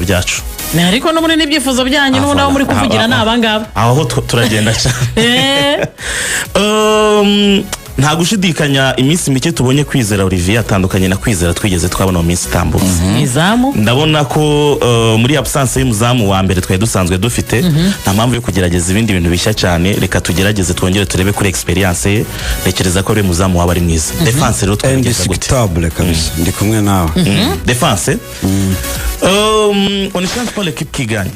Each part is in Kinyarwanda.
Byacu. Ariko n'ubundi n'ibyifuzo byanyu, n'ubundi abo muri kuvugira ni abangaba. Aho turagenda cyane. Nta gushidikanya, iminsi mike tubonye Kwizera Olivier atandukanye na Kwizera twigeze twabona mu minsi itambutse. Izamu. Ndabona ko muri absence y'umuzamu wa mbere twari dusanzwe dufite, nta mpamvu yo kugerageza ibindi bintu bishya cyane. Reka tugerageze twongere turebe kuri experience ye. Ntekereza ko ari muzamu waba ari mwiza. Defense rero twabigeza gute? Indiscutable kabisa, ndi kumwe nawe. Défense, on ne change pas l'équipe qui gagne.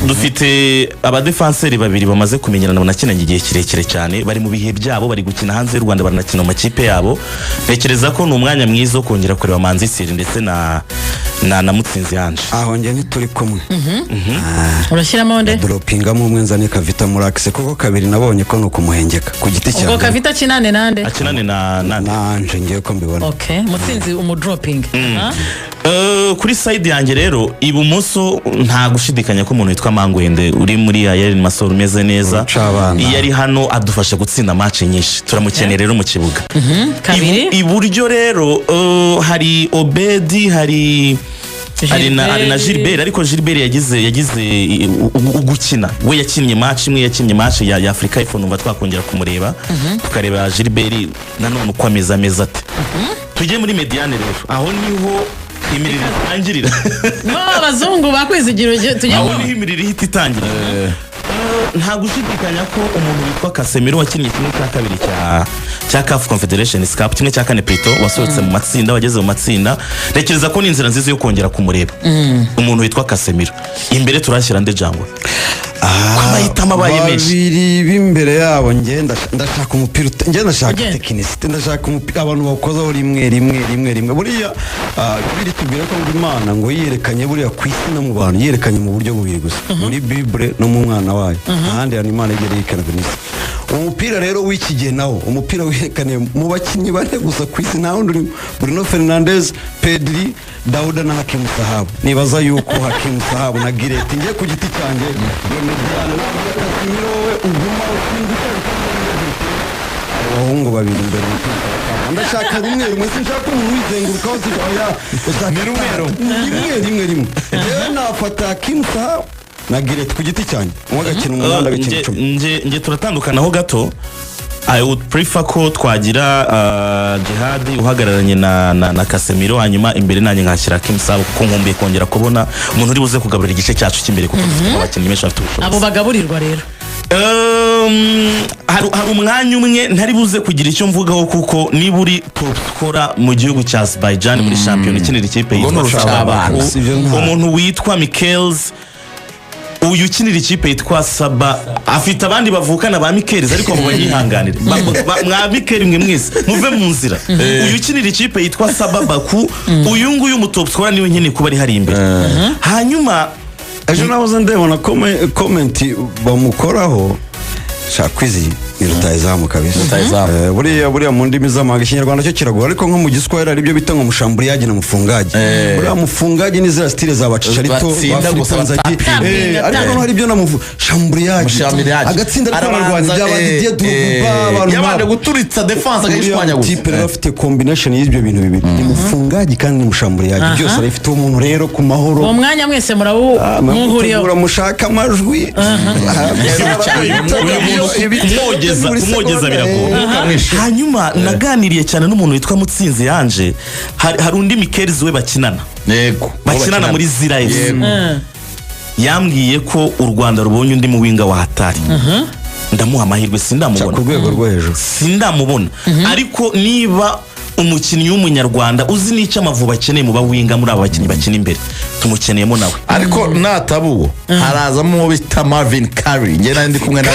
Dufite abadefanseri babiri bamaze kumenyerana, banakinanye igihe kirekire cyane, bari mu bihe byabo, bari gukina hanze y'u Rwanda, baranakina mu makipe yabo. Ntekereza ko ni umwanya mwiza wo kongera kureba Manzi Thierry ndetse na Mutsinzi Ange. Aho njye ntituri kumwe. Urashyiramo nde? Doropingamo umwe, nzane Kavita Murakise, kuko kabiri nabonye ko ni ukumuhengeka ku giti Ubwo cyanjye. Kavita akinane nande? Akinane na nande? Nanje ngiye ko mbibona. Ok, Mutsinzi umudroping. Kuri side yanjye rero, ibumoso nta gushidikanya ko umuntu witwa Mangwende uri muri AEL Limassol umeze neza. Urucabana. Iyo ari hano adufasha gutsinda match nyinshi, turamukeneye rero mu kibuga. Kabiri. Iburyo rero hari Obedi, hari na Gilbert, ariko Gilbert yagize ugukina we yakinnye match imwe, yakinnye match ya Afrika y'Epfo. Numva twakongera kumureba, tukareba Gilbert nanone uko ameze ate. Tujye muri médiane rero, aho niho imiriro itangirira. No abazungu bakwizigira tujya. Aho niho imiriro ihita itangira. Nta gushidikanya ko umuntu witwa Casemiro wakinnye kimwe cya kabiri cya CAF Confederation Cup, kimwe cya kane plutôt, wasohotse mu matsinda, wageze mu matsinda, ntekereza ko ni inzira nziza yo kongera kumureba umuntu witwa Casemiro. Imbere turashyira nde, Jangwa, ko amahitamo abaye menshi? Babiri b'imbere yabo, njye ndashaka umupira njye ndashaka Ugenda. technicité, ndashaka umupira abantu bawukozaho rimwe rimwe rimwe rimwe. Buriya Bibiliya itubwira ko ngo Imana ngo yiyerekanye buriya ku isi no mu bantu, yiyerekanye mu buryo bubiri gusa, muri Bible no mu mwana wayo. Ahandi hantu Imana igera yerekana ku isi. Umupira rero w'iki gihe nawo, umupira wiyerekaniye mu bakinnyi bane gusa ku isi, nta wundi urimo: Bruno Fernandes, Pedri, Dauda na Hakim Sahabu. Nibaza yuko Hakim Sahabu na Gireti, njye ku giti cyanjye iyo médiane, ntabwo Casemiro wowe uguma utsinda abahungu babiri imbere umupira. Ndashaka rimwe rimwe, sinshaka umuntu wizengurukaho, oya, ndashaka Ni rumwe rumwe. Rimwe rimwe rimwe. Njyewe nafata Hakim Sahabu na Gireti ku giti cyanjye, umwe agakina umunani, agakina 10. Nge turatandukanaho gato. I would prefer ko twagira Jihad uhagararanye na Casemiro, hanyuma imbere nanjye nkashyira Hakim Sahabo, kuko nkumbuye kongera kubona umuntu uri buze kugaburira igice cyacu cy'imbere, kuko dufite abakinnyi benshi bafite ubushobozi. Abo bagaburirwa rero. Hari umwanya umwe ntari buze kugira icyo mvugaho, kuko niba uri top scorer mu gihugu cya Azerbaijan muri shampiyona, ukinira ikipe Ubwo ni yitwa urucabana. Baku, Si ibyo umuntu witwa Mikkels uyu ukinira ikipe yitwa Saba, afite abandi bavukana ba Mikkels, ariko ngo banyihanganire. Mwa Mikel mwe mwese muve mu nzira. Uyu ukinira ikipe yitwa Saba Baku, uyu nguyu mu top scorer, niwe nkeneye kuba ari hari imbere. Hanyuma Ejo nahoze ndebona comment bamukoraho. Shaka kwizi ni rutahizamu kabisa. Rutahizamu. Buriya mu ndimi z'amahanga, Ikinyarwanda cyo kiragora, ariko nko mu Giswahili hari ibyo bita ngo mshambuliaji na mfungaji. Buriya mfungaji ni ziriya style za ba Chicharito, Batsinda ba gusa, Filipo Nzagi. batapinga. Ariko noneho hari ibyo na mushambuliaji. Mushambuliaji. Agatsinda ariko Arabanza, ararwanya byaba Didier Drogba, abantu yabanje nk'abo. Guturitsa defense Uriya akayishwanyaguza. type rero afite combination y'ibyo bintu bibiri, ni mfungaji kandi ni mshambuliaji, byose arabifite. Uwo muntu rero ku mahoro. Uwo mwanya mwese murawu Ah, muhuriyeho. mutegura mushaka amajwi. Uyu muntu kumwogeza biragoye. Hanyuma naganiriye cyane n'umuntu witwa Mutsinzi Yanje. Hari undi Mikkels we bakinana, bakinana muri Zira FC. Yambwiye ko u Rwanda rubonye undi mu winger wa hatari. Ndamuha amahirwe, sindamubona. Ku rwego rwo hejuru. Sindamubona, ariko niba umukinnyi w'Umunyarwanda uzi n'icyo Amavubi akeneye mu ba winger, muri aba bakinnyi bakina imbere tumukeneyemo nawe. Ariko nataba uwo, harazamo uwo bita Marvin Curry. Njye nari ndi kumwe na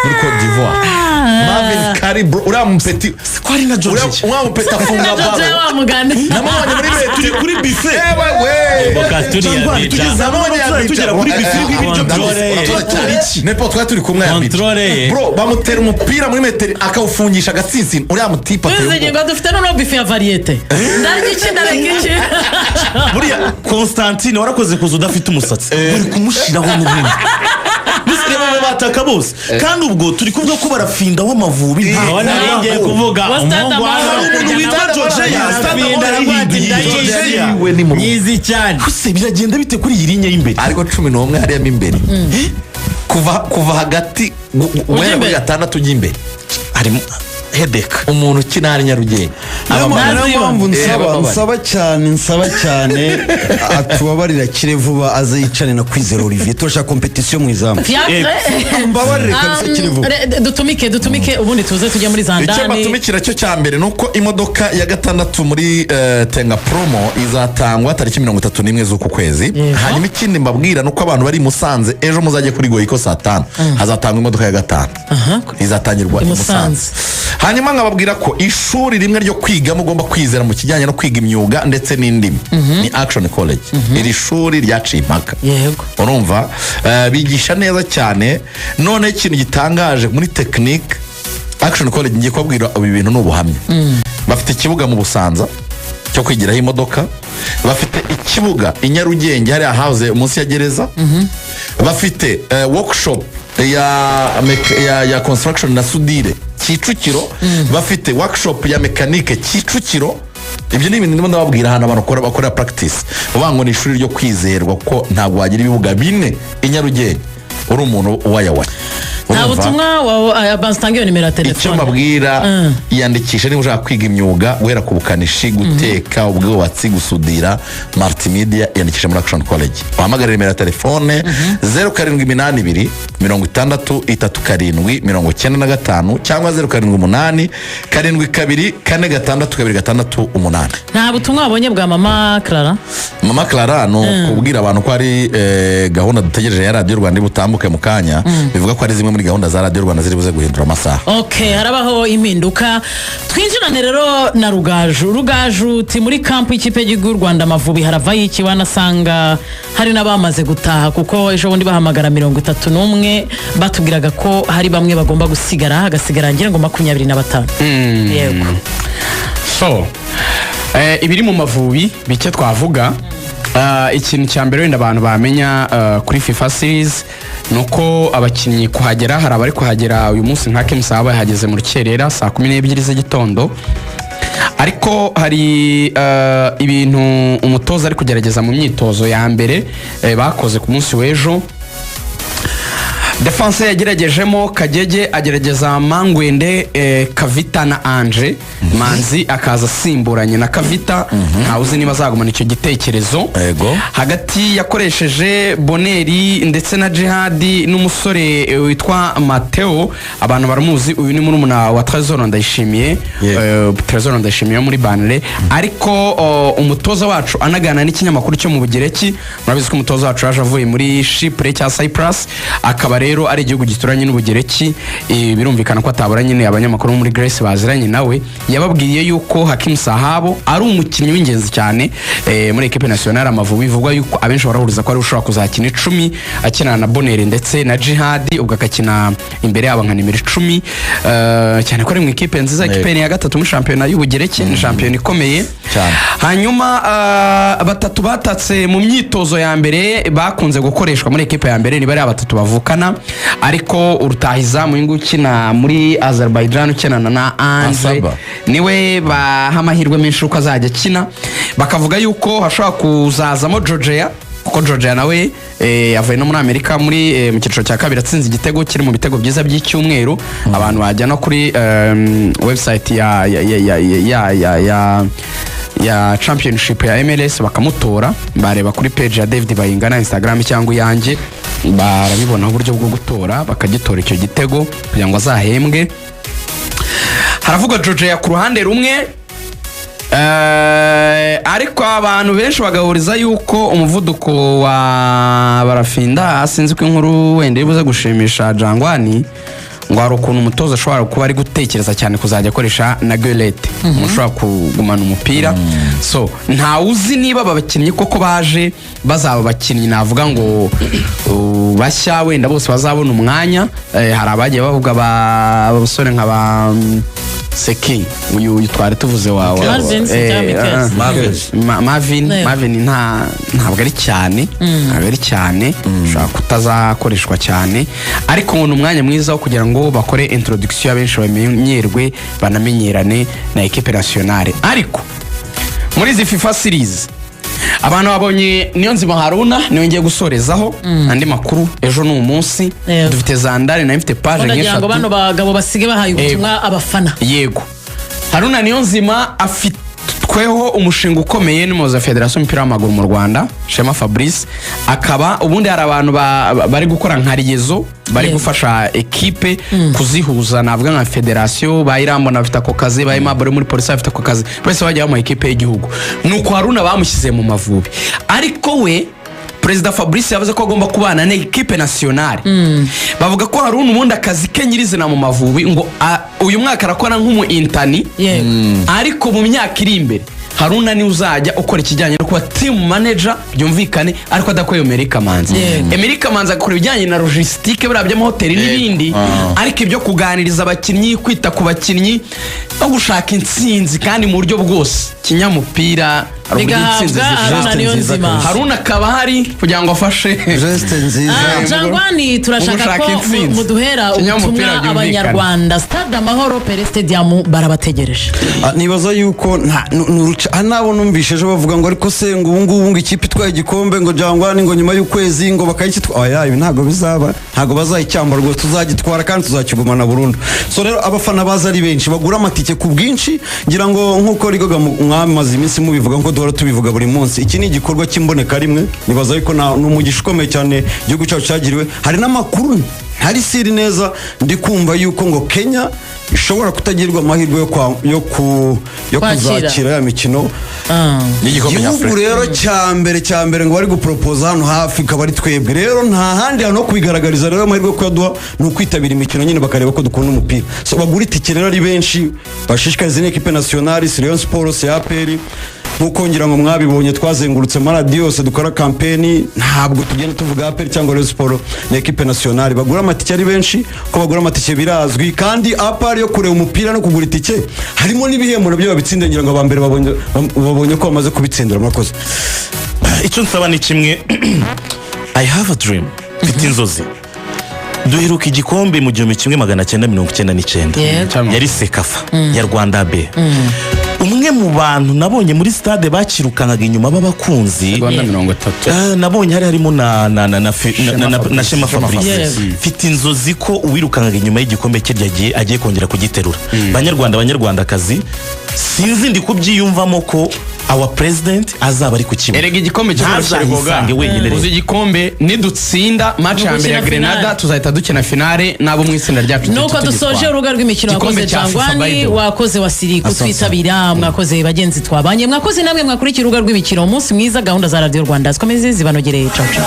muri Cote d'Ivoire. Marvin Curry, bro, uriya mupeti. Ko hari na George. Uriya mupeti afunga George ballon. Wa mugani. Namubonye muri metero. Turi kuri buffet. Ewe we. Bokaturi ya Cyangwa Bija. tugeze hamwe Namubonye n'abasore, tugera kuri buffet y'ibiryo byose. Controle. Iki? Nepo twari turi kumwe ya Abidjan. Controle ye. Bro, bamutera umupira muri metero akawufungisha agatsinsino. Uriya mutipe ateye Twizigiye ubwoba. ngo dufite noneho buffet ya variété, ndarya iki, ndareka iki? Buriya Constantine warakoze kuza udafite umusatsi, bari kumushiraho n'ubundi. Mbese reba abo bataka bose, kandi ubwo turi kuvuga ko barafinda w'Amavubi. Aho nari ngiye kuvuga Wa Stade umuhungu Amahoro. wa Hari umuntu witwa George ya Stade Arafinda Amahoro. aravuga ati Ati ndayizi. Yiwe ni mu rugo. Nyizi cyane. Huse biragenda bite kuri iyi ligne y'imbere? Ariko 11 hariyamo imbere, kuva hagati guhera kuri imbere. gatandatu ujya imbere, harimo hedeka. Umuntu ukina hari Nyarugenge. Niyo Naziba. mpamvu nsaba Ababari. nsaba cyane, nsaba cyane atubabarira akire vuba, aze yicane na Kwizera Olivier. Turashaka compétition mu izamu. Fiacre. Mbabarire kabisa, akire vuba. Dutumike, ubundi tuze tujye muri za Icyo ndani. batumikira cyo cya mbere ni uko imodoka ya gatandatu muri Tenga Promo izatangwa tariki 31 z'uku kwezi. Hanyuma ikindi mbabwira ni uko abantu bari i Musanze, ejo muzajye kuri Goico saa 5, hazatangwa imodoka ya gatanu, izatangirwa I i Musanze. Musanze. Hanyuma nkababwira ko ishuri rimwe ryo kwigamo ugomba kwizera mu kijyanye no kwiga imyuga ndetse n'indimi ni Action College. Iri shuri ryaciye impaka. Urumva, bigisha neza cyane. None ikintu gitangaje muri tekinike, Action College, ngiye kubabwira ibi bintu ni ubuhamya, bafite ikibuga mu Busanza cyo kwigiraho imodoka, bafite ikibuga i Nyarugenge hariya hahoze munsi ya gereza, bafite workshop ya construction na soudure Kicukiro, bafite workshop ya mécanique Kicukiro. Ibyo ni ibintu ndimo ndababwira ahantu abantu bakorera practice. Uvuga ngo ni ishuri ryo kwizerwa, kuko ntabwo wagira ibibuga bine i Nyarugenge uri umuntu wayawaya. Nta Urumva? butumwa wawe, banza utange iyo nimero ya Icyo telefone. mbabwira, iyandikishe niba ushaka kwiga imyuga, guhera ku bukanishi, guteka, ubwubatsi, gusudira, multimedia. Iyandikishe muri Action College, uhamagare nimero ya telefone 0782 60 37 95 cyangwa 0787 24 626 8. Nta butumwa wabonye bwa Mama Clara? Mama Clara ni ukubwira abantu ko hari gahunda dutegereje ya Radiyo Rwanda iri butambuke mu kanya, bivuga ko ari zimwe muri gahunda za Radiyo Rwanda ziri buze guhindura amasaha. Ok, harabaho impinduka. Twinjirane rero na Rugaju. Rugaju, uti muri camp y'ikipe y'igihugu y'u Rwanda Amavubi haravayo iki? Wanasanga hari n'abamaze gutaha, kuko ejo bundi bahamagara 31, batubwiraga ko hari bamwe bagomba gusigara, hagasigara ngira ngo 25, yego. So ibiri mu Mavubi bike twavuga. Ikintu cya mbere wenda abantu bamenya kuri FIFA series ni uko abakinnyi kuhagera, hari abari kuhagera uyu munsi nka Kemusa yahageze mu rukerera saa 12 z'igitondo. Ariko hari ibintu umutoza ari kugerageza mu myitozo ya mbere bakoze ku munsi w'ejo. Defense yageragejemo Kagege, agerageza Mangwende, Kavita na Anje Manzi akaza asimburanye na Kavita. Ntawe uzi niba azagumana icyo gitekerezo. Hagati yakoresheje Boneri ndetse na Jihadi n'umusore witwa Mateo. Abantu baramuzi, uyu ni murumuna wa Trezor Ndayishimiye. Trezor Ndayishimiye wo muri Burnley. Ariko umutoza wacu anagana n'ikinyamakuru cyo mu Bugereki. Murabizi ko umutoza wacu yaje avuye muri Chypre cya Cyprus, akaba rero ari igihugu gituranye n'Ubugereki. Birumvikana ko atabura nyine abanyamakuru bo muri Grèce baziranye nawe. Yababwiye yuko Hakim Sahabo ari umukinnyi w'ingenzi cyane muri équipe nationale Amavubi. Bivugwa yuko abenshi barahuriza ko ari ushobora kuzakina 10, akinana na Bonere ndetse na Jihadi, ubwo akakina imbere yabo nka nimero 10, cyane ko ari mu ikipe nziza, ikipe ni ya gatatu muri shampiyona y'Ubugereki, ni shampiyona ikomeye. Cyane. Hanyuma batatu batatse mu myitozo ya mbere bakunze gukoreshwa muri ekipe ya mbere ni bariya batatu bavukana, ariko urutahizamu uyu nguyu ukina muri Azerbaijan, ukinana na Anje, Asaba. niwe baha amahirwe menshi uko azajya akina. Bakavuga yuko hashobora kuzazamo Georgia, kuko Georgia nawe avuye no muri Amerika muri mu cyiciro cya kabiri, atsinze igitego kiri mu bitego byiza by'icyumweru. Abantu bajya no kuri website ya championship ya MLS bakamutora, bareba kuri page ya David Bayingana Instagram cyangwa iyanjye, barabibona uburyo bwo gutora, bakagitora icyo gitego kugira ngo azahembwe. Haravugwa Georgia ku ruhande rumwe, ariko abantu benshi bagahuriza yuko umuvuduko wa Barafinda, sinzi ko inkuru wenda iri buze gushimisha Jangwani, ngo hari ukuntu umutoza ashobora kuba ari gutekereza cyane kuzajya akoresha na Gueulette, umuntu ushobora kugumana umupira. So ntawe uzi niba aba bakinnyi koko baje bazaba abakinnyi navuga ngo bashya, wenda bose bazabona umwanya. Hari abagiye bavuga abasore nka ba Seki, uyu twari tuvuze wa Marvin, cyangwa Mikes. Marvin. Marvin. Marvin ntabwo ari cyane, ntabwo ari cyane, ushobora kutazakoreshwa cyane, ariko ngo ni umwanya mwiza wo kugira ngo bakore introduction, abenshi bamenyerwe, banamenyerane na équipe nationale. Ariko Muri izi FIFA series, abantu babonye Niyonzima Haruna, niwe ngiye gusorezaho. Andi makuru ejo ni umunsi. Dufite zandari, nayo mfite page Ndagira ngo nk'eshatu. bano bagabo basige bahaye ubutumwa abafana. Yego, Haruna Niyonzima afitweho umushinga ukomeye n'umuyobozi wa federasiyo y'umupira w'amaguru mu Rwanda, Shema Fabrice. Akaba ubundi hari abantu bari gukora nka liaison, bari gufasha ekipe kuzihuza, navuga nka federasiyo. Ba Irambona bafite ako kazi, ba Aimable muri polisi bafite ako kazi, bose bajya mu ekipe y'igihugu. Nuko Haruna bamushyize mu Mavubi, ariko we Perezida Fabrice yavuze ko agomba kubana na ekipe nationale. Bavuga ko Haruna ubundi akazi ke nyirizina mu Mavubi ngo uyu mwaka arakora nk'umu interne, ariko mu myaka iri imbere Haruna niwe uzajya ukora ikijyanye no kuba team manager, byumvikane, ariko adakoreye Emery Kamanzi. Emery Kamanzi agakora ibijyanye na logistique, buriya by'amahoteli n'ibindi, ariko ibyo kuganiriza abakinnyi, kwita ku bakinnyi no gushaka intsinzi, kandi mu buryo bwose kinyamupira, hari uburyo intsinzi Bigahabwa Haruna zishaka. Niyonzima. Nziza. Haruna akaba ahari kugira ngo afashe Geste nziza. Jangwani, turashaka Mu gushaka ko intsinzi. muduhera Kinyamupira, ubutumwa byumvikane. Abanyarwanda. Stade Amahoro, Pele Stadium, barabategereje. Nibaza yuko nta hari n'abo numvise ejo bavuga ngo ariko se ngo ubu ngubu ngo ikipe itwaye igikombe, ngo Jangwani, ngo nyuma y'ukwezi ngo bakayikitwa. Oya, ibi ntabwo bizaba, ntabwo bazayicyambara rwose. Tuzagitwara kandi tuzakigumana burundu. So rero abafana baza ari benshi, bagura amatike ku bwinshi. Ngira ngo nk'uko rigoga mwamaze iminsi mubivuga, nk'uko duhora tubivuga buri munsi, iki ni igikorwa cy'imboneka rimwe. Nibaza yuko ni umugisha ukomeye cyane igihugu cyacu cyagiriwe. Hari n'amakuru ntari sûr neza, ndi kumva yuko ngo Kenya ishobora kutagirwa amahirwe yo kwa, yo ku yo Kwakira. kuzakira ya mikino Y'igikombe igihugu. nyafurika. Rero cya mbere ngo bari guporopoza hano hafi ikaba ari twebwe. Rero nta handi hantu ho kubigaragariza. Rero amahirwe yo kuyaduha ni ukwitabira imikino nyine, bakareba ko dukunda umupira. So bagura itike rero ari benshi, bashishikarize n'ikipe nationale, si Rayon Sport, si APR. Nkuko ngira ngo mwabibonye, twazengurutse amaradiyo yose dukora campaign, ntabwo tugenda tuvuga APR cyangwa Rayon Sport, ni ekipe nationale. Bagura amatike ari benshi. Ko bagura amatike birazwi, kandi à part yo kureba umupira no kugura itike harimo n'ibihembo nabyo babitsinda. Ngira ngo abambere babonye ko bamaze kubitsindira. Murakoze. Icyo nsaba ni kimwe. I have a dream, mfite inzozi. Duheruka igikombe mu 1999. Yari CECAFA ya Rwanda B. Umwe mu bantu nabonye muri stade bakirukankaga inyuma b'abakunzi, Rwanda 30. Nabonye hari harimo na na na na Fe- na- na- na- na Shema Fabrice. Mfite inzozi ko uwirukankaga inyuma y'igikombe cye yagiye agiye kongera kugiterura. Banyarwanda, banyarwandakazi, sinzi, ndi kubyiyumvamo ko our president azaba ari ku kibuga. Erega igikombe cyo Ntazayisange wenyine rero. Uzi igikombe nidutsinda match ya mbere ya Gukina Grenada, finale. tuzahita dukina finale n'abo mu itsinda ryacu, Nuko duhita dusoje tugitwara. urubuga rw'imikino. Igikombe Wakoze cya FIFA, by Jangwani, the way. wakoze Wasiri kutwitabira, mwakoze bagenzi twabanye, mwakoze namwe mwakurikiye urubuga rw'imikino. Umunsi mwiza, gahunda za Radiyo Rwanda zikomeze zibanogereye. Cawu cawu.